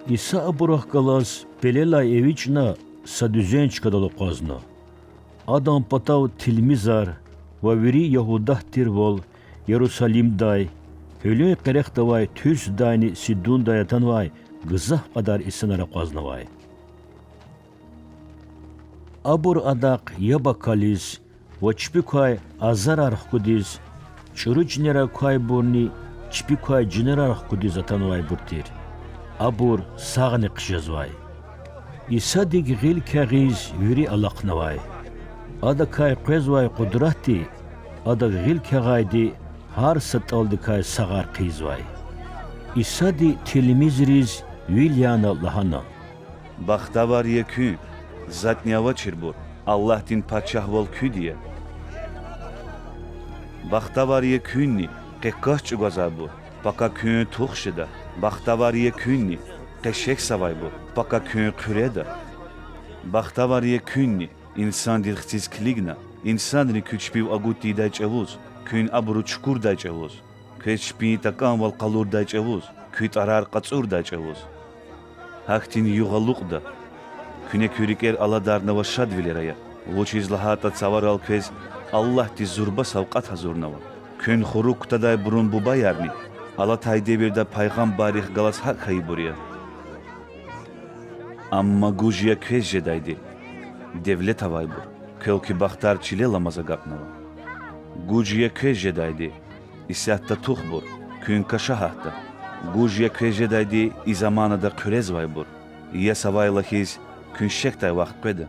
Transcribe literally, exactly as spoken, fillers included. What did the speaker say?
Иса абурухъ галаз пелелай эвичӀна, са дуьзен чкадал акъвазна. Адан патав тилмизар ва вири ягьудат тирвал Ярусалимдай, гьуьлуьн къерехдавай Туьрсдайни Сидундай атанвай гзаф кьадар инсанар акъвазнавай. Абур Адахъ яб акализ ва чпик квай азарар хкудиз, чӀуру чинерар квайбурни чпик квай жинерар хкудиз атанвайбур тир. Абур сагъни хъжезвай. Исадик гъил кягъиз вири алахънавай. Адакай къвезвай къудратди Адак гъил кягъайди гьар са тӀалдикай сагъар хъийизвай. Исади тилмизриз вил яна лагьана: Бахтавар я куьн, затӀни авачирбур, Аллагьдин пачагьвал куьд я. Бахтавар я куьнни, къе кас чӀугвазвайбур, пака куьн тух жеда. Бахтавар я куьнни, къе шехьзавайбур, пака куьн хъуьреда. Бахтавар я куьнни, инсандин хциз килигна, инсанри куь чпив агуд тийидай чӀавуз, куьн абуру чукурдай чӀавуз, квез чпин такӀанвал къалурдай чӀавуз, куь тӀварар кьацӀурдай чӀавуз. Гьахьтин югъ алукьда. Куьне куь рикӀер аладарнава шадвилер ая, вучиз лагьайтӀа цаварал квез Аллагьди зурба савкьват гьазурнава. Куьн хурук кутадайбурун бубаярни алатай девирда пайгъамбаррихъ галаз гьакӀ хьайибур я. Амма гуж я квез жедайди, девлет авайбур, квел куь бахтар чилел амаз агакьнава. Гуж я квез жедайди, исятда тухбур, куьн каша гьатда. Гуж я квез жедайди, и заманада хъуьрезвайбур, ясавайла хьиз, куьн шехьдай вахт къведа.